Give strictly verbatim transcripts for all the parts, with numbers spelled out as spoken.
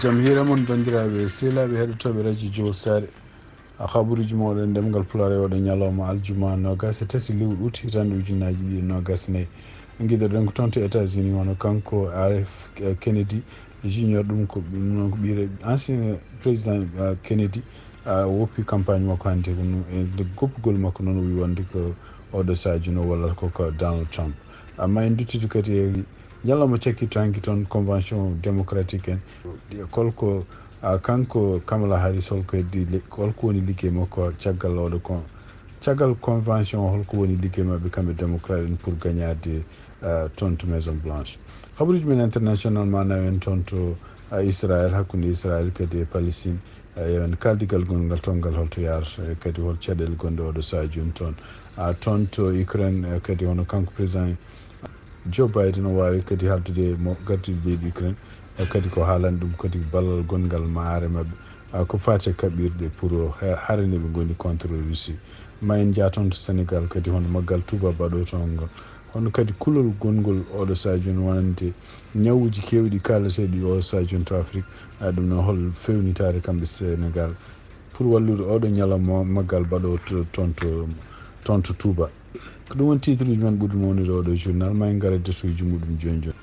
Jam hiira mon, banndiraaɓe sehilaaɓe heɗotooɓe radio Jowol Saare. A habaruuji mooɗon ɗemngal Pulaar e oɗo ñalawma aljuma noogas e tati lewru ut hitaande ujunnaaji ɗiɗi e noogas e nayi. Ngiɗoɗen ko toon to États-Unis, wano kanko R F Kennedy Junior, ɗum ko, ɗum noon ko ɓiire ancien président, ah, Kennedy, ah, woppi campagne makko hannde ko no, e nder goppugol makko noon o wi wonde ko oɗo saaju no wallata ko, ko Donald Trump. Amma en duttito kadi e ñalawma cakkittaagu toon convention démocratique en. Holko, ah, kanko Kamala Harris, holko heddi le-, holko woni liggey makko caggal oɗo kon-, caggal convention o, holko woni liggey maɓɓe kamɓe démocrate en pour gagnaade, ah, toon to Maison Blanche. Habaruuji men international ma nawen toon to, ah, Israël, hakkunde Israël kadi e Palestine. Eh, yo en kaaldigal gonngal toon ngal, holto yaarata, eh, kadi hol caɗeele gonɗe oɗo sahaa jooni toon. Ah, toon to Ukraine, eh, kadi hono kanko président Joe Biden o waawi kadi haaldude mo gardiiɗo leydi Ukraine, eh, kadi ko haalani ɗum kadi ballal gonngal maare maɓɓe, ah, ko faati e kaɓirɗe pour, eh, hare nde ɓe ngoni contre Russie. Ma en njah toon to Sénégal kadi hono maggal Touba baɗo toon ngal. Hono kadi kulol gonngol oɗo sahaa jooni wonande ñawuuji keewɗi kaalateeɗi oɗo sahaa jooni to Afrik, ah, ɗum noon hol feewnitaare kamɓe Sénégal pour wallude oɗo ñalawma maggal baɗo to, toon to, toon to Touba. Ko ɗum woni titre uji men ɓurɗi mawnude oɗo journal, ma en ngar e datuuji muɗum jooni jooni.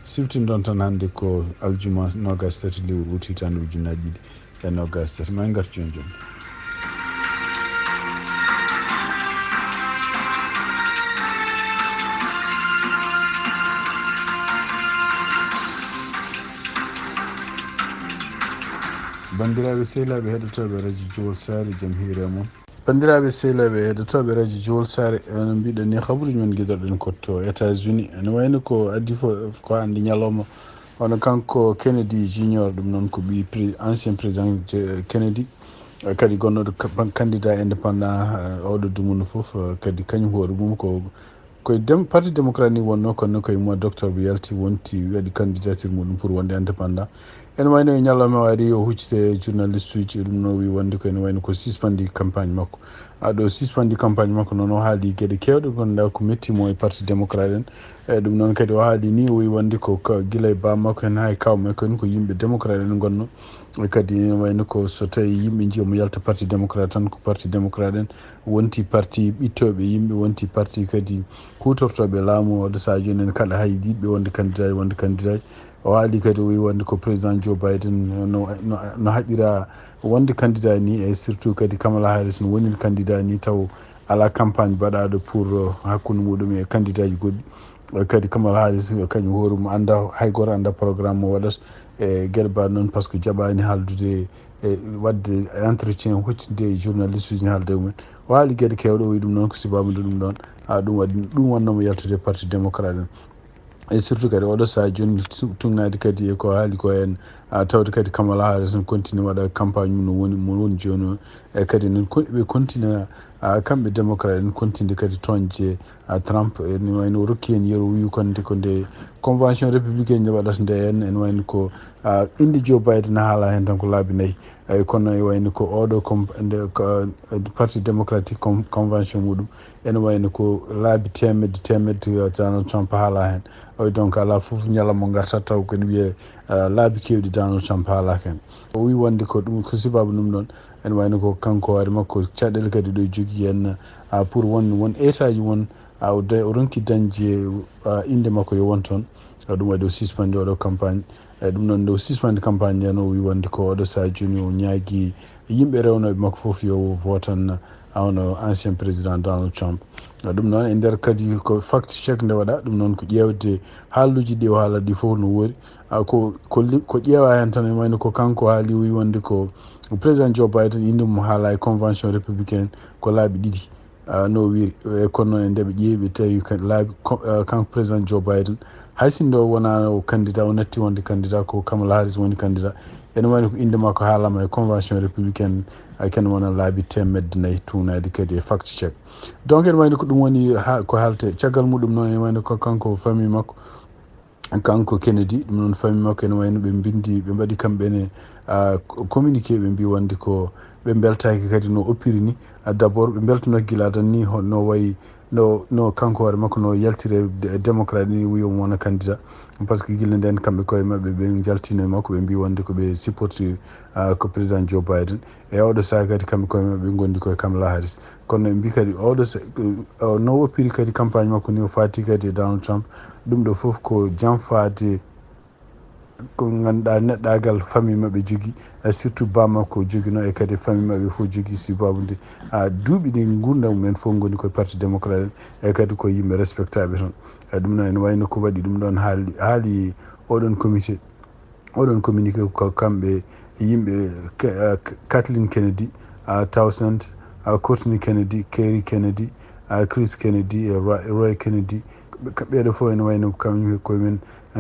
Siftinɗon tan hannde ko aljuma noogas tati lewru ut hitaande ujunnaaji ɗiɗi e noogas tati. Ma en ngartu jooni jooni. Banndiraaɓe sehilaaɓe heɗotooɓe radio Jowol Saare, jam hiire mon. Banndiraaɓe sehilaaɓe heɗotooɓe radio Jowol Saare, no mbiɗen ni, habaruuji men ngiɗoɗen ko to États-Unis. Ene wayno ko addi fof ko hannde ñalawma, hono kanko Kennedy Junior, ɗum noon ko ɓii pré-, ancien président Je-, Kennedy, eh, kadi gonnooɗo ka-, pan-, candidat indépendant, eh, oɗo dumunna fof, eh, kadi kañum hoore mum ko, ko e dem-, parti démocrate ni wonno, kono ko e mois d'octobre yalti wonti waɗi candidature muɗum pour wonde indépendant. Ene wayno e ñalawma o ari o huccite e journaliste uji, ɗum no wi wonde ko ene wayno ko suspendi campagne makko. Aɗo suspendi campagne makko noon, o haali geɗe keewɗe ko nda ko metti mo e parti démocrate en. E ɗum noon kadi o haali ni, o wi wonde ko ka-, gila e baa makko en haa e kaaw makko en ko yimɓe démocrate en ngonno. E kadi ene wayno ko so tawi yimɓe njiya mo yalta parti démocrate tan, ko parti démocrate en wonti parti ɓittooɓe yimɓe, wonti parti kadi kuutortooɓe laamu. Oɗo sahaa jooni en kaɗa hay yiɗɓe wonde candidat, wonde candidat. O haali kadi, o wi wonde ko président Joe Biden no, no, no haɗira wonde candidat ni, e surtout kadi Kamala Harris no woniri candidat ni, taw alaa campagne baɗaaɗo pour, uh, hakkunde muɗum e candidat ji goɗɗi. Uh, kadi Kamala Harris, uh, kañum hoore mum annda, hay gooto annda programme mo waɗata. E geɗe mbaɗe noon, par ce que jaɓaani haaldude e waɗde entretien huccitde e journaliste uji, haalde e mumen. O haali geɗe keewɗe, o wi ɗum noon ko sababu nde ɗum ɗoon. Ha ɗum waɗi, ɗum wonnoo mo yaltude parti démocrate en. E surtout kadi oɗo sahaa jooni tu-, tugnaade kadi e ko haali ko en, a, tawde kadi Kamala Harris ne continue waɗa campagne mum no woni, mo woni jooni o. E kadi noon kon-, ɓe continue, a, kamɓe démocrate en continue kadi tooñde, a, Trump. Ene wayno o rokki heen yeru, o wi ko nde, ko nde convention républicaine nde waɗata nde en, ene wayno ko, a, innde Joe Biden haala heen tan ko laabi nayi. Eyi, kono e wayno ko oɗo com-, nde, ko, eh, Parti Démocratique com-, convention muɗum, ene wayno ko laabi teemedde, teemedde, eh, Donald Trump haala heen. Oy, donc, alaa fof ñalawma ngarta taw ko ene wiyee, eh, laabi keewɗi Donald Trump haalaaka heen. O wi wonde ko ɗum, ko sababu ɗum ɗoon, ene wayno ko kanko hoore makko, caɗeele kadi ɗo jogii heen, ah, pour won, won état ji won, ah, o da-, o ronki dañde, ah, innde makko yo won toon. Ah, ɗum waɗi o suspendi oɗo campagne. Eyi, ɗum noon, nde o suspendi campagne nde, o wi wonde ko oɗo sahaa jooni o ñaagii yimɓe rewnooɓe makko fof yo votan, a, hono ancien président Donald Trump. A, ɗum noon, e nder kadi ko fact check nde waɗa, ɗum noon ko ƴeewde haaluuji ɗi o haalata ɗi fof no woori. A, ko, ko li-, ko ƴeewa heen tan, ene wayno ko kanko haali, o wi wonde ko président Joe Biden, innde mum haala e convention républicaine ko laabi ɗiɗi. Ah, no o wiyri. E kono noon, e nde ɓe ƴeewi, ɓe tawi kan-, laabi ko, ah, kanko président Joe Biden, hay sinno o wonaa o candidat, o natti wonde candidat, ko Kamala Harris woni candidat. Ene wayno ko innde makko haalama e convention républicaine, ay ken wona laabi teemedde nayi tugnaade kadi e fact check. Donc, ene wayno ko ɗum woni ha, ko haalte. Caggal muɗum noon, ene wayno ko kanko famille makko, kanko Kennedy, ɗum noon famille makko ene wayno ɓe mbindi, ɓe mbaɗi kamɓe ne, ah, communiqué, ɓe mbi wonde ko ɓe mbeltaaki kadi no oppiri ni. Ah, d'abord ɓe mbeltanoki gila adan ni, hono wayi No, no kanko hoore makko no yaltire de- démocrate ni, wiyo mo wona candidat, parce que gila nden kamɓe koye maɓɓe ɓe jaltino e makko, ɓe mbi wonde ko ɓe supporti, ah, ko président Joe Biden. E oɗo saha kadi kamɓe koye maɓɓe ɓe gondi koye Kamala Harris. Kono ɓe mbi kadi oɗo sa- o no woppiri kadi campagne makko ni, o fati kadi e Donald Trump. Ɗum ɗo fof ko janfaade ko ganduɗa neɗɗagal famille maɓɓe jogui, eh, surtout ba makko jogino, e kadi famille maɓɓe fof jogui, sibabude, ah, duuɓi ɗi gurdam mumen fof goni koye parti démocrate en, e kadi ko yimɓe respectaɓe toon. E ɗum noon ene wayno ko waɗi ɗum ɗon haali, haali oɗon comité, oɗon communiqué ko kamɓe yimɓe Ke- ah, K- Kathleen Kennedy, ah, Townsend, ah, Courtney Kennedy, Kerry Kennedy, ah, Chris Kennedy e Roy, Roy Kennedy. Ɓe- ka- ɓeɗo fof ene wayno kamɓe koye men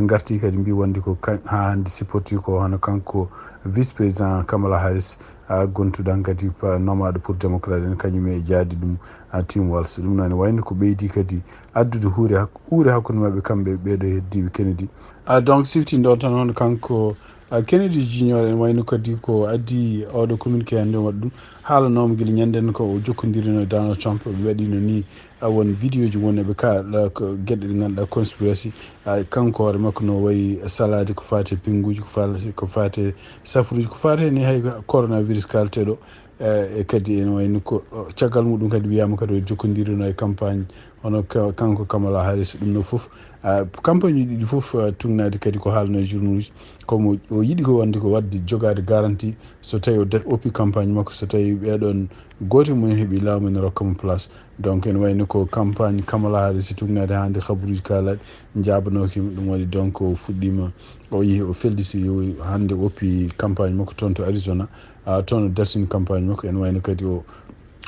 garti kadi mbi wonde ko kan- ha hande supporti ko hono kanko vice président Kamala Harris, ah, gontuɗo han kadi pa- nomaɗo pour démocrate en, kañum e jaadi ɗum, ah, Tim Walz. Ɗum noon wayno ko ɓeydi kadi addude huure hak- huure hakkude maɓɓe kamɓe ɓeɗo heddiɓe Kennedy. Ah, donc siftindo tan hono kanko, ah, Kennedy Junior en wayno kadi ko addi oɗo communiqué hande waɗa ɗum. Haalanoma gila ñanden ko o jokkodirino e Donald Trump, ɓe waɗino ni a won vidéo ji won eɓe kaala ko geɗe ɗe ganduɗa conspiracy. A kanko hoore makko no wayi salade ko fate pinguji, ko fate, ko fate safruji, ko fate ni hay coronavirus kalteɗo. E, e kadi ene wayni ko, o, caggal muɗum kadi wiyama kadi o jokkodirino e campagne hono ka- kanko Kamala Harris. Ɗum no fof, a, campagne uji ɗiɗi fof, a, tugnade kadi ko haalno e journal uji, komo o yiɗi ko wonde ko wadde jogade garantie so tawi o da- oppi campagne makko, so tawi ɓeɗon goto mum heeɓi laamu ene rokka mo place. Donc ene wayno ko campagne Kamala Harris tugnade hande habaruji kalaɗi jaabanoki mo. Ɗum waɗi donc o fuɗɗima, o yeehi o felliti hande o oppi campagne makko toon to Arizona. A, toon o dartini campagne makko, ene wayno kadi o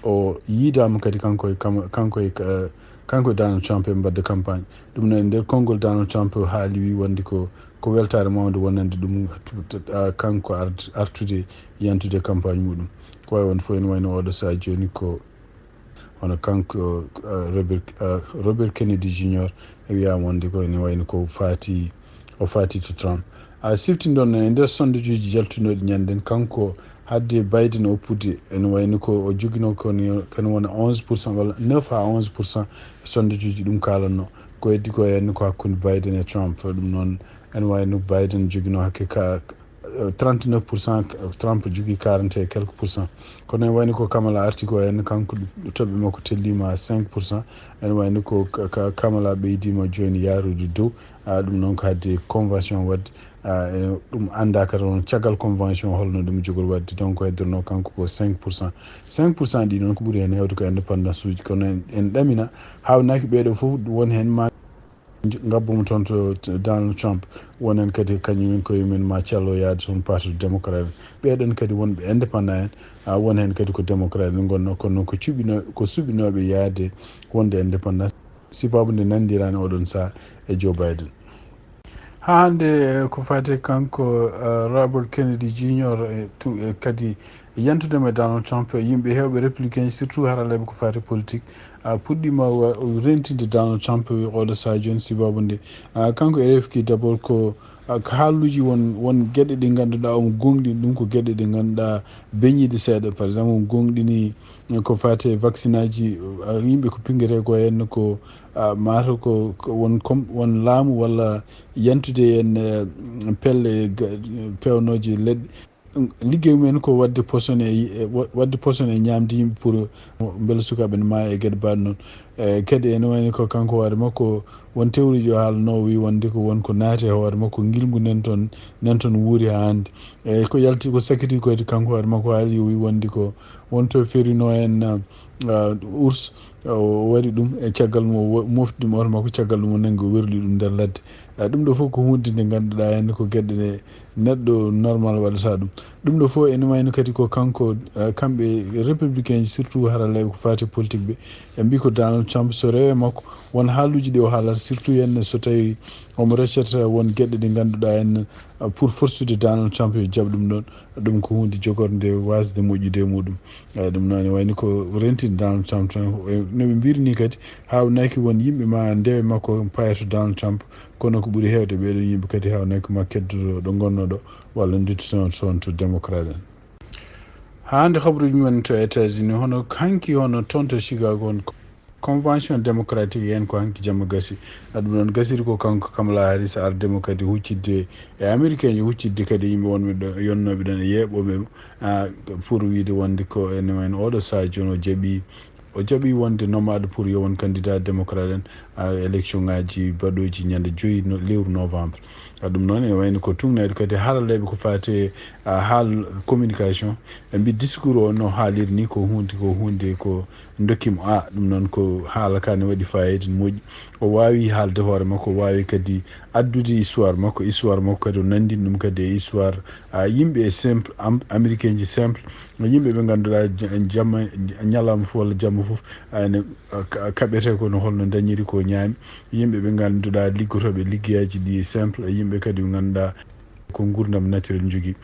o yiidama kadi kanko e Kama- kanko e Ka- kanko e Donald Trump e mbadde campagne. Ɗum noon e nder konngol Donald Trump haali wi wonde ko ko weltare mawde wonande ɗum, a, kanko art- artude yantude campagne muɗum. Ko wawi wonde fof ene wayno oɗo saha joni ko hono kanko, a, Robert, a, Robert Kennedy Junior wiyama wonde ko ene wayno ko fati o fati to Trump. A, sifti ɗon e nder sondejuji jaltunoɗi ñanden, kanko hadde Biden oppude ene wayno ko o jogino koni kene wona onze pour cent walla neuf à onze pour cent e sondejuji ɗum kalanno. Ko heddi ko henno ko hakkunde Biden e Trump. Ɗum noon ene wayno Biden jogino hakke ka, eh, trente-neuf pour cent, Trump jogui quarante et quelques pour cent. Kono ene wayno ko Kamala arti ko henno, kanko toɓɓe makko tellima cinq pour cent. Ene wayno ko Ka- Ka- Kamala ɓeydima joni yarude dow. A, ɗum noon ko hadde convention wadde. A, e ɗum anda kadi on caggal convention holno ɗum jogori wadde. Donc heddono kanko ko cinq pour cent. Cinq pour cent ɗi noon ko ɓuri hen hewde ko indépendance uji. Kono en, en ɗamina, hawnaki ɓeɗo fof won hen ma ngabbomo toon to, to Donald Trump. Wonen kadi kañum en koye men ma callo yaade toon parti démocrate. Ɓeɗon kadi wonɓe indépendant en, a, won hen kadi ko démocrate en gonno, kono noon ko cuɓino- ko suɓinoɓe yaade wonde indépendance. Sibabu nde nandirani oɗon saha e Joe Biden. Ha hande, eh, ko fate kanko, eh, Robert Kennedy Junior, eh, tu- eh, kadi yantudema e Donald Trump, eh, yimɓe hewɓe républicain surtout haralleɓe ko fate politique, a, puɗɗima wa- rentinde Donald Trump oɗo saha joni. Sibabu nde, a, kanko R F K d'abord ko, a, ko haalluji won won gueɗe ɗe ganduɗa omo gonɗi ɗum ko gueɗe ɗe ganduɗa beñiɗe seeɗa. Par exemple omo gonɗini ko fate vaccine aji, a, yimɓe ko pinguete ko henno ko, a, mata ko, ko won com- won laamu walla yantude hen, eh, pelle ga- pewnoje leɗɗe. Liggeey mumen ko wadde poson e, e wa- wadde poson e ñamde yimɓe pour beele sukaɓe ne maaya e gueɗe baɗe noon. E kadi ene wayni ko kanko hoore makko won théorie ji o haalno wi wonde ko won ko naati e hoore makko ngilngu nen toon nen toon wuuri ha hande. E ko yalti ko sakiti ko kadi kanko hoore makko haali o wi wonde ko won to ferino en, ah, ours, o waɗi ɗum e caggal mo wo- mofti ɗum oto makko, caggal ɗum o nangi o werli ɗum nder ladde. Ah, ɗum ɗo fof ko hunde nde ganduɗa hande ko gueɗe ɗe neɗɗo normal waɗata ɗum. Ɗum ɗo fof ene wayno kadi ko kanko, ah, kamɓe républicain ji surtout haralleɓe ko fati politique ɓe, ɓe mbi ko Donald Trump so rewe makko won haaluji ɗi o haalata surtout henne so tawi omo reccata won gueɗe ɗe ganduɗa henne, ah, pour forsude Donald Trump yo jaɓ ɗum ɗon. Ɗum ko hunde jogorde wasde moƴƴude e muɗum. Eyyi, ɗum noon ne wayni ko rentinde Donald Trump tan. E, no ɓe mbiri ni kadi, haawnaki won yimɓe ma ndewe makko payato Donald Trump, kono ko ɓuri heewde ɓeeɗo yimɓe kadi haawnaki ma keddoto ɗo ngonnoɗo walla nduttoto toon to démocrate en. Haa hannde habaruuji men to États-Unis, hono hanki hono toon to Chicago on ko Convention démocratique en ko hanki jamma gasi. Aɗum noon gasiri ko kanko Kamala Harris ardemo kadi huccidde e américain ji, huccidde kadi yimɓe wonɓe ɗo yonnooɓe ɗon e yeeɓooɓe pour wiide wonde ko ene wayno oɗo sadio no jaɓi o jaɓi wonde nomade pour yo won candidat démocrate en a élection ngaji baɗoji ñande joyi no- lewru novembre. Ɗum noon ene wayno ko tugnaade kadi haralleeɓe ko faati e haal communication. Ɓe mbi discours o no haaliri ni ko hunde ko hunde ko dokkimo a ɗum noon ko haala ka ne waɗi fayida ne moƴƴi. O waawi haalde hoore makko, o waawi kadi addude histoire makko. Histoire makko kadi o nanndini ɗum kadi e histoire yimɓe e simple américain ji simple, yimɓe ɓe ngannduɗaa jamma ñalawma fof walla jamma fof ene kaɓete ko no holno dañiri ko ñaami. Yimɓe ɓe ngannduɗaa liggotooɓe liggeyaaji ɗi simple e yimɓe kadi ɓe ngannduɗaa ko nguurndam naturel njogii.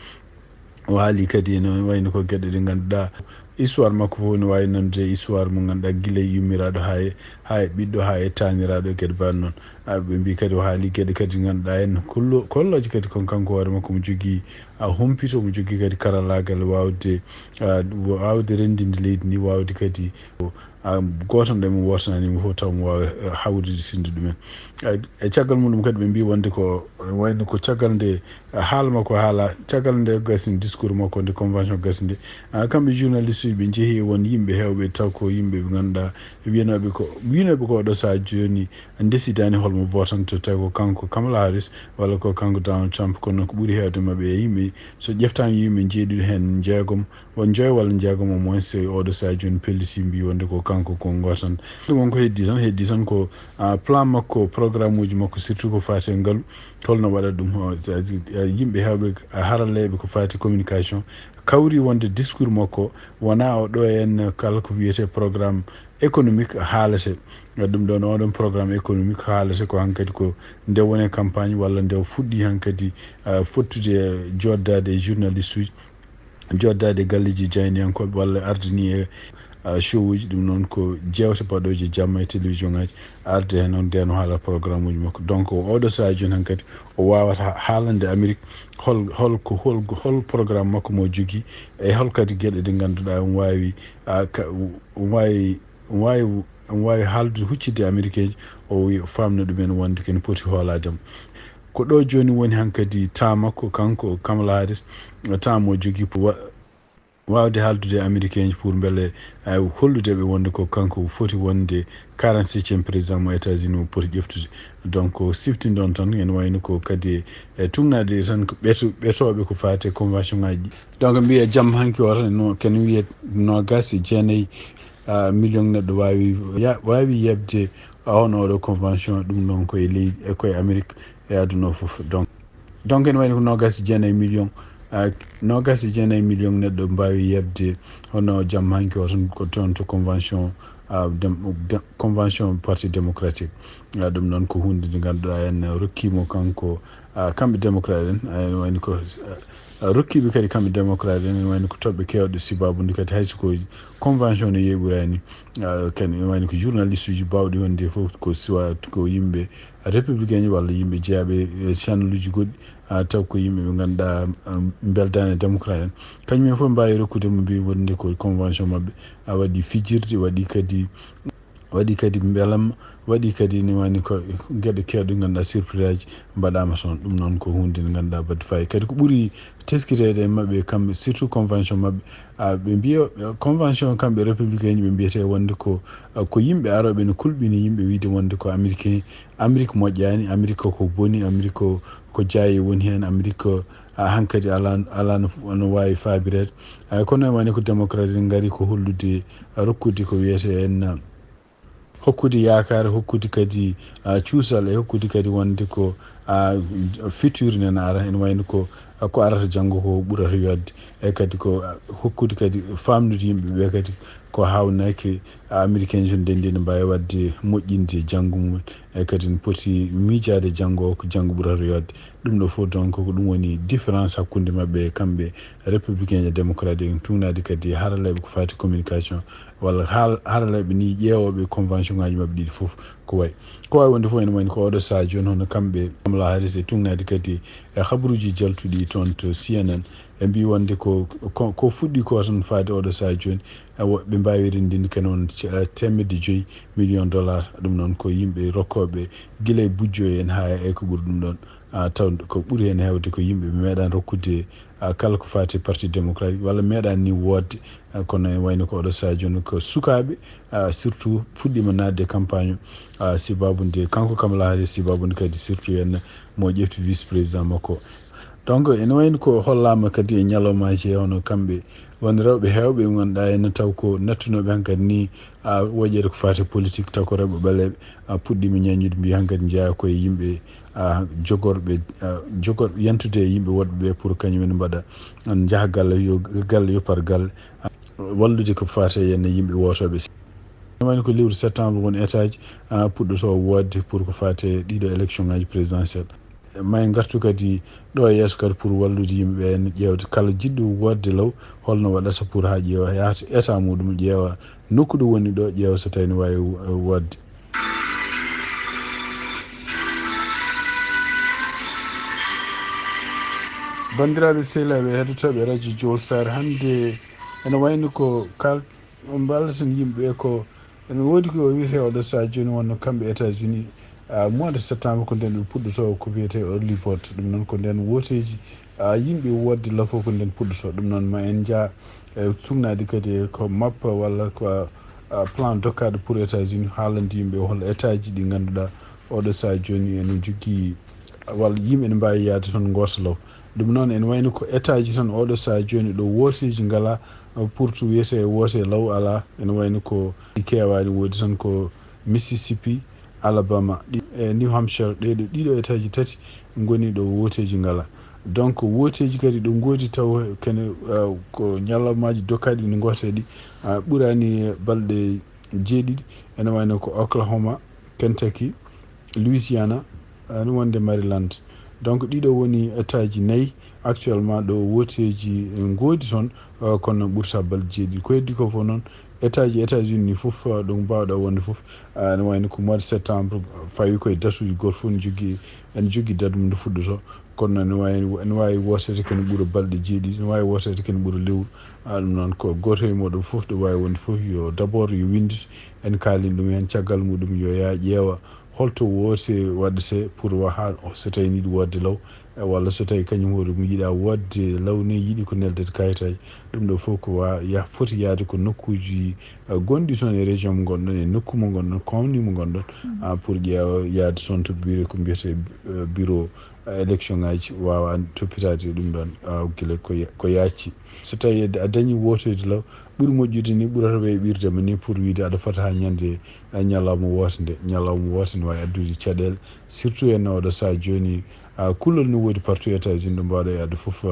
O haali kadi ene wayno ko geɗe ɗe ngannduɗaa histoire makko fof ne waawi nandude e histoire mo ngannduɗaa gila e yummiraaɗo haa e haa e ɓiɗɗo haa e taaniraaɗo e geɗe mbaɗ noon. Ɓe mbi kadi o haali geɗe kadi ngannduɗaa en kollo- kollooje kadi kon kanko hoore makko mo jogii a humpito mo jogii kadi karallaagal waawde waawde renndinde leydi ndi waawde kadi gooto ɗo mo wootanani mo fof taw mo waawi hawrude sinde ɗumen. E caggal muɗum kadi ɓe mbi wonde ko wayno ko caggal nde haala makko haala caggal nde gasini discours makko nde convention gasi nde kamɓe journaliste uji ɓe jeehi e won yimɓe heewɓe taw ko yimɓe ɓe ngannduɗaa wiyanooɓe ko wiyanooɓe ko oɗo sahaa jooni ndesidaani holmo votante tawi ko kanko Kamala Harris walla ko kanko Donald Trump kono noon ko ɓuri heewde maɓɓe e yimɓe so ƴeftaama yimɓe jeeɗiɗo heen jeegom won joyo walla jeegom au moins oɗo sahaa jooni pelliti mbi wonde ko kanko ko ngoo tan. Ɗum won ko heddii tan heddii tan ko plan makko programme uji makko surtout ko faati e ngalu holno waɗa ɗum yimɓe heewɓe haralleeɓe ko faati communication kawri wonde discours makko wonaa o ɗo en kala ko wiyetee programme économique haalete. Ɗum ɗoon oɗon programme économique haalete ko hankadi ko nde wone campagne walla nde fuɗɗi hankadi fottude joddaade e journaliste uji joddaade e galleji jayniyankooɓe walla ardini e show uji ɗum noon ko jeewte baɗooje jamma e télévision ngaji arde heen noon ndeno haala programme uji makko donc oɗo sahaa jooni hankadi o waawata haalande Amérique hol hol ko hol hol programme makko mo jogii e hol kadi geɗe ɗe ngannduɗaa omo waawi omo waawi omo waawi omo waawi haaldude huccitde américain ji o wi o faamna ɗumen wonde kene poti hoolaade mo. Ko ɗo jooni woni hankadi temps makko kanko Kamala Harris temps mo jogii pour waawde haaldude e américain ji pour mbele hollude ɓe wonde ko kanko foti wonde quarante septième président mo États-Unis o poti ƴeftude. Donc siftinde on tan ene wayno ko kadi e tugnaade tan ko ɓeto ɓetooɓe ko faati e convention ngaji ɗi. Donc mbiya jamma hanki o tan no kene wiye noogas e jeenayi million neɗɗo waawi waawi yeɓde hono oɗo convention ɗum ɗon koye leydi e koye Amérique e aduna o fof donc donc ene wayno ko noogas e jeenayi million noogas e jeenayi million neɗɗo mbaawi yeɓde hono jamma hanki o tan ko toon to convention convention parti démocratique. Ɗum noon ko hunde nde ngannduɗaa en rokkimo kanko kamɓe démocrate en ene wayno ko rokkiiɓe kadi kamɓe démocrate en ene wayno ko toɓɓe keewɗe sibabude kadi hay so ko convention no yeeɓirani kadi ene wayno ko journaliste uji bawɗi wonde fof ko soit ko yimɓe républicain ji walla yimɓe jeyaɓe e channel uji goɗɗi taw ko yimɓe ɓe ngannduɗaa beldaani e démocrate en kañumen fof mbaawi rokkude mo mbi wonde ko convention maɓɓe a waɗi fijirde waɗi kadi waɗi kadi mbelamma waɗi kadi ne wani ko geɗe kewɗe ganduɗa surprise aji mbaɗama toon ɗum noon ko hunde nde ganduɗa baɗde fayi kadi ko ɓuuri teskiteede e maɓɓe kamɓe surtout convention maɓɓe ɓe mbiya convention kamɓe républicain ji ɓe mbiyete wonde ko ko yimɓe aroɓe ne kulɓini yimɓe wiide wonde ko américain amérique moƴƴani amérique ko boni amérique ko ko jaayi woni hen amérique hankadi ala ala no wawi fabirede kono e wani ko démocrate en gari ko hollude rokkude ko wiyete en hokkude yaakaare hokkude kadi cuusal e hokkude kadi wonde ko futur nena ara ene wayno ko ko arata janngo ko ɓurata yodde e kadi ko hokkude kadi famnude yimɓe ɓe kadi ko hawnaki américain ji ndenndi ne mbawi wadde moƴƴinde janngo mumen e kadi ne poti miijaade janngo o ko janngo ɓurata yodde ɗum ɗo fof donc ko ɗum woni différence hakkunde maɓɓe e kamɓe républicain e démocrate en tugnade kadi haraleɓe ko fati communication walla haraleɓe ni ƴeewoɓe convention ngaji maɓɓe ɗiɗi fof ko way ko wawi wonde fof ene wayni ko oɗo saha joni hono kamɓe Kamala Harris e tugnade kadi e habaruji jaltuɗi toon to C N N ɓe mbi wonde ko ko fuɗɗi ko tan faade oɗo saha joni Ɓe mbaawi renndinde kene on teemedde joyi million dollar. Ɗum noon ko yimɓe rokkooɓe gila e bujjo en haa e ko ɓuri ɗum ɗoon. Taw ko ɓuri heen heewde ko yimɓe ɓe meeɗaani rokkude kala ko faati e Parti Démocratique walla meeɗaani ni woodde. Kono e wayno ko oɗo sahaa jooni ko sukaaɓe, surtout puɗɗiima naatde e campagne. Sibabu nde kanko kam laari, sibabu nde kadi surtout en mo ƴefti vice président makko. Donc ene wayno ko hollaama kadi e ñalawmaaji he hono kamɓe won rewɓe heewɓe ɓe ngannduɗaa ene taw ko nattunooɓe hankadi ni woƴeede ko faati e politique, taw ko rewɓe ɓaleeɓe puɗɗiima ñaññude, mbiya hankadi njeyaa koye yimɓe jogorɓe jogorɓe yantude e yimɓe woɗɓe ɓe pour kañum en mbaɗa njaha galle yo galle yoppar galle, wallude ko faati e yimɓe wootooɓe. Ene wayno ko lewru septembre won état ji puɗɗotoo woodde pour ko faati e ɗiɗo élection ngaji présidentielle. Ma en ngartu kadi ɗo e yeeso kadi pour wallude yimɓe ɓe en ƴeewde kala jiɗɗo woodde law holno waɗata pour haa ƴeewa yaata état muɗum ƴeewa nokku ɗo woni ɗo ƴeewa so tawi ne waawi woodde. Banndiraaɓe sehilaaɓe heɗotooɓe radio Jowol Saare, hannde ene wayno ko kal mballeten yimɓe ɓe ko ene woodi ko wiyetee oɗo sahaa jooni wonno kamɓe États-Unis mois de septembre ko nden ɓe puɗɗotoo ko wiyetee early vote. Ɗum noon ko nden wooteeji yimɓe woodde law fof ko nden puɗɗotoo. Ɗum noon ma en njah e suuɗnaade kadi ko mappa walla ko plan dokkaaɗo pour États-Unis haalande yimɓe hol état ji ɗi ngannduɗaa oɗo sahaa jooni ene jogii walla yimɓe ne mbaawi yahde toon ngoota law. Ɗum noon ene wayno ko état ji tan oɗo sahaa jooni ɗo wooteeji ngalaa pour to wiyetee woote law alaa. Ene wayno ko ɗi keewaani woodi tan ko Mississippi, Alabama e New Hampshire, ɗee ɗo ɗiɗo état ji tati ngoni ɗo wooteeji ngalaa. Donc wooteeji kadi ɗo ngoodi taw kene ko ñalawmaaji dokkaaɗi ɗi ngootee ɗi ɓuraani balɗe jeeɗiɗi. Ene wayno ko Oklahoma, Kentucky, Louisiana, ene wonde Maryland. Donc ɗiɗo woni état ji nayi actuellement ɗo wooteeji ngoodi toon, kono ɓurta balɗe jeeɗiɗi. Ko heddi ko fof noon état ji États-Unis ni fof ɗo mbaawɗa wonde fof ene wayno ko mois de septembre fawi koye datuuji gooto fof ne jogii ene jogii date mum nde fuɗɗotoo. Kono ene waawi ene waawi wooteede kene ɓura balɗe jeeɗiɗi, ene waawi wooteede kene ɓura lewru. Ɗum noon ko gooto e mooɗon fof ɗo waawi wonde fof yo d'abord yo winndit en kaalin ɗum heen caggal muɗum yo yaha ƴeewa holto woote waɗetee pour wa haa so tawi ne yiɗi woodde law walla so tawi kañum hoore mum yiɗaa woodde law ne yiɗi ko neldete kayitaaji. Ɗum ɗo fof ko wa ya foti yahde ko nokkuuji gonɗi toon e région mo ngonɗon e nokku mo ngonɗon commune mo ngonɗon pour ƴeewa yahde toon to bureau ko mbiyetee bureau élection ngaji waawa toppitaade ɗum ɗoon gila ko yaacci. So tawi a dañi wooteede law ɓuri moƴƴude ni ɓurata weeɓirde ma ni pour wiide aɗa fota haa ñande ñalawma woote nde ñalawma woote ne waawi addude caɗeele surtout en oɗo sahaa jooni kullol ne woodi partout États-Unis ɗo mbaawɗa e addu fof.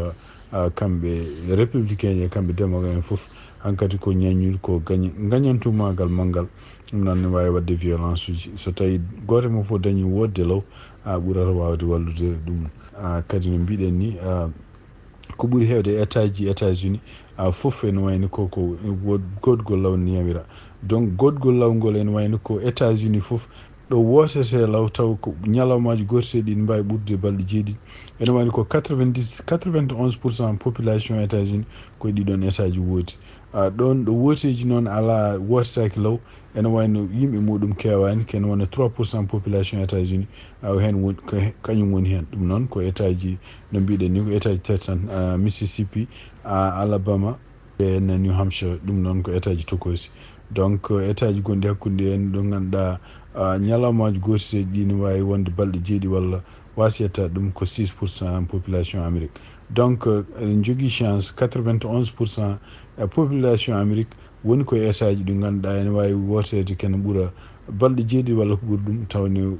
Kamɓe républicain e kamɓe démocrate en fof hankadi ko ñaññude ko gañantumaagal manngal. Ɗum noon ne waawi waɗde violence uji so tawi gooto mo fof dañi woodde law a ɓurata waawde wallude ɗum. Kadi no mbiɗen ni ko ɓuri heewde état ji États-Unis fof ene wayni koko goodgol law ne yamira. Donc goodgol law ngol ene wayni ko États-Unis fof ɗo wootete law taw ko ñalawmaaji gooteteeɗi ne mbaawi ɓurde balɗe jeeɗiɗi. Ene wayni ko quatre-vingt-dix quatre-vingt-onze pour cent population États-Unis koye ɗiɗon état ji wooti. Ɗoon ɗo wooteeji noon alaa wootetaaki law ene wayno yimɓe muɗum keewaani kene wona trois pour cent population États-Unis. Aw heen woni kañum woni heen ɗum noon ko état ji no mbiɗen ni ko état ji tati tan, Mississippi, Alabama, e New Hampshire. Ɗum noon ko état ji tokoosi. Donc état ji gonɗi hakkunde en ɗo ngannduɗaa ñalawmaaji gooteteeji ɗi ne waawi wonde balɗe jeeɗi walla waasi yettaade ɗum ko six pour cent population Amérique. Donc eɗen njogii chance quatre-vingt-onze pour cent e population Amérique woni koye état ji ɗi ngannduɗaa ene waawi wooteede kene ɓura balɗe jeeɗiɗi walla ko ɓuri ɗum tawni.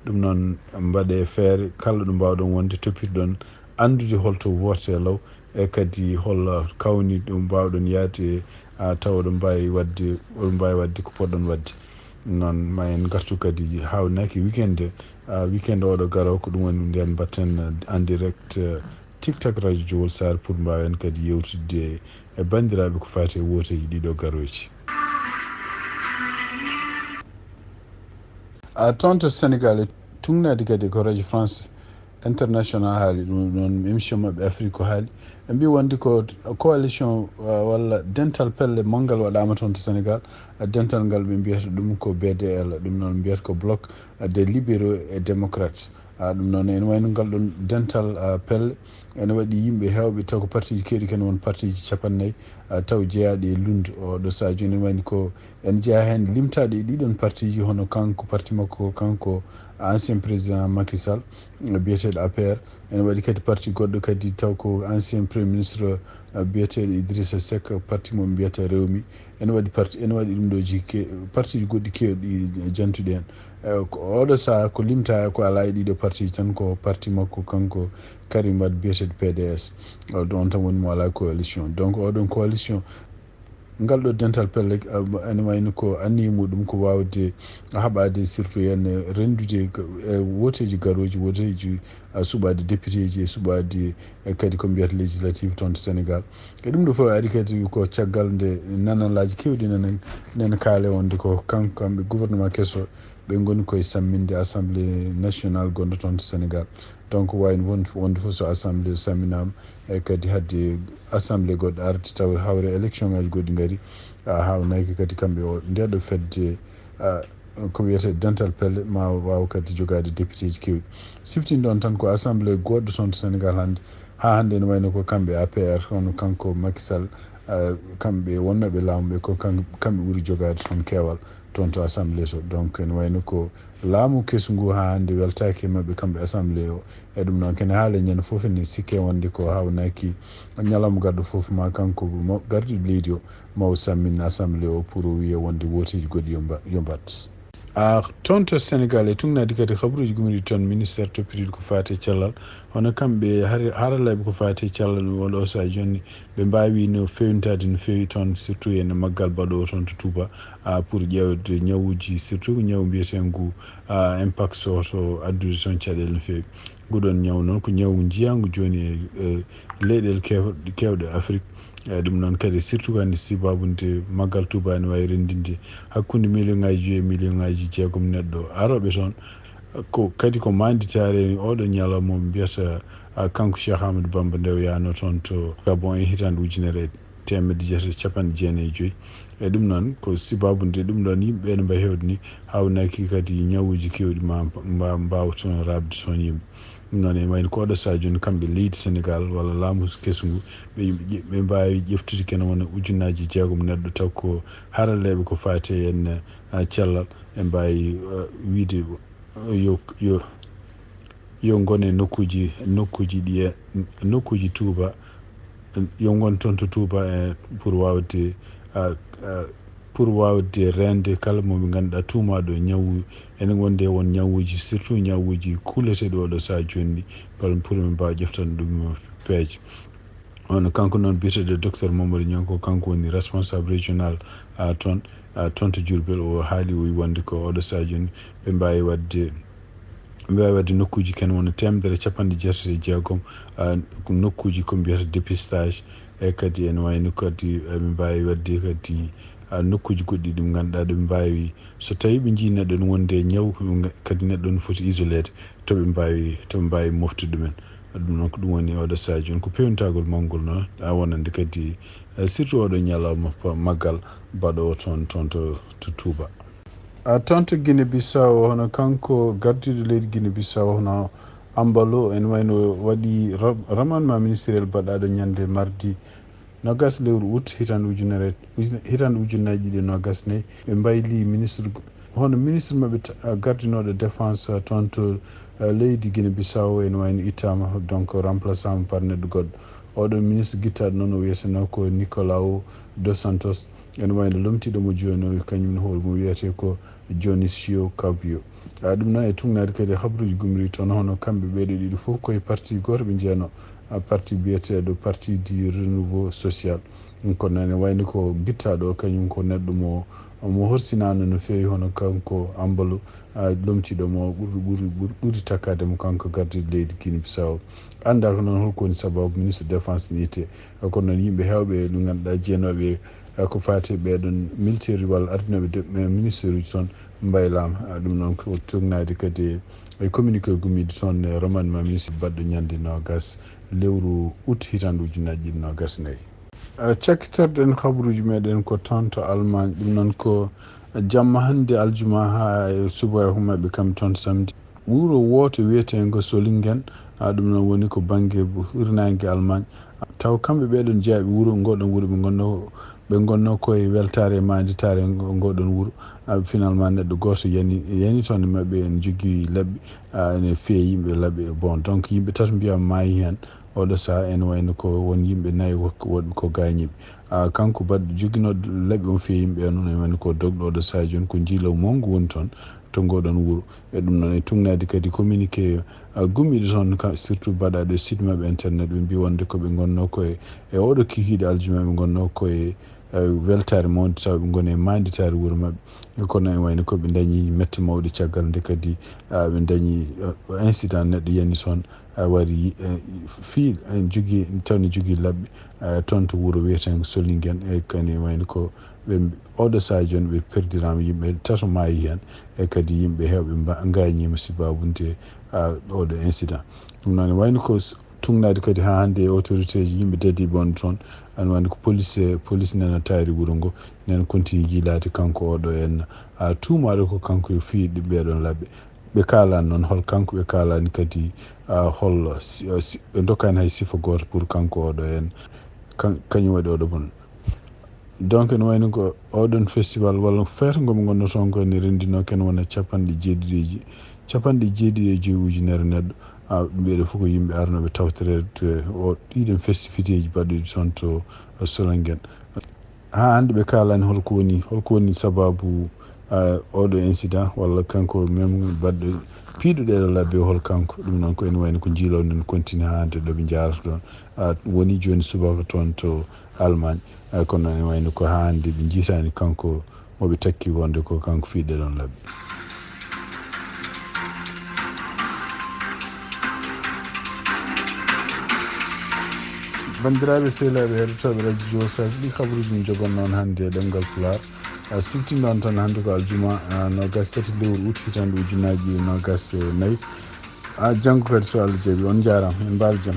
Ɗum noon mbaɗee feere kala ɗo mbaawɗon wonde toppitoɗon anndude holto wootee law e kadi hol kawni ɗo mbaawɗon yahde tawa oɗon mbaawi waɗde oɗon mbaawi waɗde ko poɗɗon waɗde. Noon ma en ngartu kadi haawnaki weekend weekend oɗo garo ko ɗum woni nden mbatten en direct tiktak radio Jowol Sarr pour mbaawen kadi yewtidde e banndiraaɓe ko faati e wooteeji ɗiɗo garooji. A toon to Sénégal e tugnaade kadi ko radio France international haali ɗum noon émission maɓɓe Afrique ko haali. Ɓe mbi wonde ko coalition, uh, walla dental pelle manngal waɗaama toon to Sénégal. Uh, dental ngal ɓe mbiyata ɗum ko B D L, ɗum noon mbiyata ko Bloc, uh, des Libéraux et Démocrates. Uh, ɗum noon ene wayno ngal ɗon dental, uh, pelle ene waɗi yimɓe heewɓe, taw ko partiji keewɗi, kene won partiji capannayyi, uh, taw jeyaaɗi e lund. Oɗo sahaa jooni ene wayno ko ene jeyaa heen limtaaɗo e ɗiɗon partiji, hono kanko, parti makko kanko, ancien président Macky Sall, uh, biyeteeɗo A P R. Ene waɗi kadi parti goɗɗo kadi, taw ko ancien premier ministre, uh, biyeteeɗo Idrissa Seck, parti mum mbiyata Rewmi. Ene waɗi parti, ene waɗi ɗum ɗo jiki, partiji goɗɗi keewɗi jantuɗi heen. Uh, ko oɗo sahaa ko limta ko alaa e ɗiɗo partiji tan, ko parti makko kanko Karim Wade biyeteeɗo P D S. Uh, ɗon tan woni mo alaa coalition. Donc oɗon coalition, ngal ɗo dental pelle, uh, ene wayno ko anniya muɗum ko waawde haɓaade, surtout heen renndude ko, e wooteeji garooji, wooteeji, uh, suɓaade députéji e suɓaade, e kadi ko mbiyata législative toon to Sénégal. E ɗum ɗo fof ari kadi ko caggal nde nanalaaji keewɗi nana, nana kaale wonde ko kanko, kamɓe gouvernement keso, ɓe ngoni koye samminde Assemblée nationale gonɗo toon to Sénégal. Donc wayno won-, wonde fof so Assemblée o samminaama, e kadi haɗde Assemblée goɗɗo arde, tawa hawre élection ngaji goɗɗi ngari, a, haawnaki kadi kamɓe o, nde ɗo fedde, a, ko wiyetee dental pelle ma waaw kadi jogaade députéji keewɗi. Siftin ɗon tan ko Assemblée goɗɗo toon to Sénégal hannde, haa hannde ene wayno ko kamɓe A P R, hono kanko Macky Sall, a, kamɓe wonnooɓe laamu ɓe, ko kam-, kamɓe ɓuri jogaade toon keewal toon to Assemblée to. Donc ene wayno ko laamu kesu ngu haa hannde weltaaki e maɓɓe kamɓe Assemblée o. E ɗum noon kene haala ñande fof ene sikke wonde ko haawnaki ñalawma garɗo fof ma kanko mo gardiiɗo leydi o ma o sammin Assemblée o pour o wiya wonde wooteeji goɗɗi yo mba-, yo mbaɗ. A, toon to Sénégal e tugnaade kadi habruuji gumriiɗi toon ministère toppitiiɗo ko faati e cellal, hono kamɓe har-, haralleeɓe ko faati e cellal, oɗo sahaa jooni ɓe mbaawi no feewnitaade no feewi toon, surtout e maggal baɗoowo toon to Touba, a, pour ƴeewde ñawuuji, surtout ko ñawu mbiyeteengu, a, mpox o to addude toon caɗeele no feewi. Nguɗon ñawu noon ko ñawu njiyaangu jooni e, e leyɗeele keew-, keewɗe Afrik. E ɗum noon kadi surtout kadi sibaabu nde maggal Touba ene waawi renndinde hakkunde million ŋaaji joyi e million ŋaaji jeegom neɗɗo arooɓe toon. Ko kadi ko maanditaare oɗo ñalawma mo mbiyata, a, kanko Cheikh Amadou Bamba nde o yaano toon to Gabon e hitaande ujunere e teemedde jeetati e capanɗe jeenayi e joyi. E ɗum noon ko sibaabu nde ɗum ɗoon yimɓe ɓe no mbayi heewde ni, haawnaki kadi ñawuuji keewɗi ma mba-, mbaawa toon raɓde toon yimɓe. Ɗum noon ene wayno ko oɗo sahaa jooni kamɓe leydi Sénégal walla laamu kesu ngu, ɓe, ɓe, ɓe mbaawi ƴeftude kene wona ujunnaaji jeegom neɗɗo, taw ko haralleeɓe ko faati e en, a, cellal, ɓe mbaawi, a, wiyde yo, yo, yo ngon e nokkuuji, nokkuuji ɗi e, nokkuuji Touba, yo ngon toon to Touba e pour waawde, a, a, pour waawde reende kala mo ɓe ngannduɗaa tuumaaɗo e ñawu, ene wonde won ñawuuji, surtout ñawuuji kuuleteeɗi oɗo sahaa jooni ɗi, bala pour ɓe mbaawa ƴeftan ɗum peeje. On, kanko noon biyeteeɗo docteur Mamadou Niang, ko kanko woni responsable régional, a, toon, a, toon to Diourbel. O haali, o wi wonde ko oɗo sahaa jooni ɓe mbaawi waɗde, ɓe mbaawi waɗde nokkuuji kene wona teemedere e capanɗe jeetati e jeegom, a, ko nokkuuji ko mbiyata dépistage, e kadi ene wayno kadi, a, ɓe mbaawi waɗde kadi, a, nokkuuji goɗɗi ɗi ngannduɗaa ɗo ɓe mbaawi, so tawii ɓe njii neɗɗo no wonde e ñaw, kadi neɗɗo no foti isoleede, to ɓe mbaawi, to ɓe mbaawi moftude ɗumen. Ɗum noon ko ɗum woni oɗo sahaa jooni ko peewnitagol mawngol noon, a, wonande kadi, eh, surtout oɗo ñalawma pa-, maggal baɗoowo toon, toon to, to Touba. A, toon to Guinée Bissau, hono kanko gardiiɗo leydi Guinée Bissau, hono Ambalo, ene wayno waɗi ra-, remaniement ministériel baɗaaɗo ñande mardi, nogas lewru août, hitaande ujunere, ujune-, hitaande ujunnaaji ɗiɗi e nogas nayi, ɓe mbayli ministre, hono ministre maɓɓe ta-, gardinooɗo défense, a, toon to, a, leydi Guinée Bissau, ene wayno ittaama, donc remplaçaama par neɗɗo goɗɗo. Oɗo ministre gittaaɗo noon o wiyeteno ko Nicolau dos Santos, ene wayno lomtiiɗo mo jooni o, kañum ne hoore mum wiyetee ko Dionisio Cabio. A, ɗum noon e tugnaade kadi habruuji gumri toon, hono kamɓe ɓeeɗo ɗiɗo fof koye parti gooto ɓe njeyanoo, a, parti biyeteeɗo Parti du Renouveau Social. Ɗum ko noon ene wayno ko gittaaɗo o, kañum ko neɗɗo mo, mo horsinaano no feewi, hono kanko Ambalo, a, lomtiiɗo mo ɓuri, ɓuri, ɓuri, ɓuri takkaade mo kanko gardiiɗo leydi Guinée Bissau. Anndaa ko noon holko woni sababu ministre défense ne ittee. Kono noon yimɓe heewɓe ɓe ngannduɗaa jeenooɓe, eh, ko faati e ɓeeɗon militaire walla ardinooɓe de-, eh, ministère uji toon mbaylaama. Eh, ɗum noon ko tugnaade kadi e communiqué gummiiɗo toon e remaniement ministre baɗɗo ñande noogas lewru ut hitande ujunnaji ɗiɗi nogas nayi. Cakkitorɗen habaruuji meɗen ko toon to Allemagne, ɗum noon ko jamma hannde aljuma haa e subaka maɓɓe kam toon samedi. Wuro wooto wiyeteengo Solingen, ɗum noon woni ko bannge hirnaange Allemagne. Taw kamɓe ɓeɗon jeyaɓe wuro, ngoɗon wuro ɓe ngonno ɓe ngonno koye weltaare e maanditaare ngo- ngoɗon wuro. Finalement neɗɗo gooto yani yani toon e maɓɓe en jogii laɓɓi, ene fiya yimɓe laɓɓi. Bon, donc yimɓe tato mbiyama maayi heen. Oɗo saha ene wayno ko won yimɓe nayo woɗɓe ko gaañiiɓe. Kanko baɗɗo joginooɗo laɓi on fiya yimɓe ɓe noon ene wayno ko dogɗo oɗo saha jooni ko njiilaw mawngu woni toon to ngoɗon wuro. E ɗum noon e tugnaade kadi communiqué gummiiɗo toon surtout baɗaaɗo e site maɓɓe internet, ɓe mbi wonde ko ɓe ngonnoo koye e oɗo kikiiɗe aljuma ɓe ngonnoo koye weltaare mawnde tawa ɓe ngoni e maanditaare wuro maɓɓe. Kono ene wayno ko ɓe ndañi mette mawɗe caggal nde kadi ɓe ndañi incident neɗɗo yani toon. Waɗi fii en jogii tawni jogii laɓɓi toon to wuro wiyeteengo Solingen, e kadi wayno ko ɓe oɗo saha jooni ɓe perdirama yimɓe tato maayi heen, e kadi yimɓe heewɓe gaañiima sibabunde oɗo incident. Ɗum noon wayno ko tugnaade kadi haa hannde e autorité ji yimɓe dadiiɓe on toon. Ene wayno ko police police nana taari wuro ngo, nana continue yiilaade kanko oɗo en tuumaaɗo ko kanko e fii ɓeɗon laɓɓe. Ɓe kaalani noon hol kanko, ɓe kaalani kadi hol ɓe ndokkaani hay sifa gooto pour kanko oɗo en kañum waɗi oɗo bon. Donc ene wayno ko oɗon festival walla feere ngo ɓe ngonno toon ko ene renndinoo ken wona capanɗe jeeɗiɗeji capanɗe jeeɗiɗi e joyi ujunere neɗɗo. Mbiyeɗo fof ko yimɓe arnooɓe tawtoreede o ɗiɗon festivité ji baɗɗuɗi toon to Solingen. Haa hannde ɓe kaalani holko woni holko woni sababu oɗo incident walla kanko même baɗɗo piiɗo ɗeɗo labbe hol kanko. Ɗum noon ko ene wayno ko jiilawden continue haa hannde ɗo ɓe njaarata ɗon. Woni jooni subaka toon to Allemagne. Kono noon ene wayno ko haa hannde ɓe njiitaani kanko mo ɓe takki wonde ko kanko fii ɗeɗon labbe. Banndiraaɓe sehilaaɓe heɗotooɓe radio jowo saji ɗi kabaruuji min jogonno on hannde e ɗemngal pulaar. Siftinno on tan hannde ko aljuma nogas tati lewru ut hitande ujunnaji nogas e nayi. Janngo kadi so Allah jaɓi on njaaraama en mbaal jam.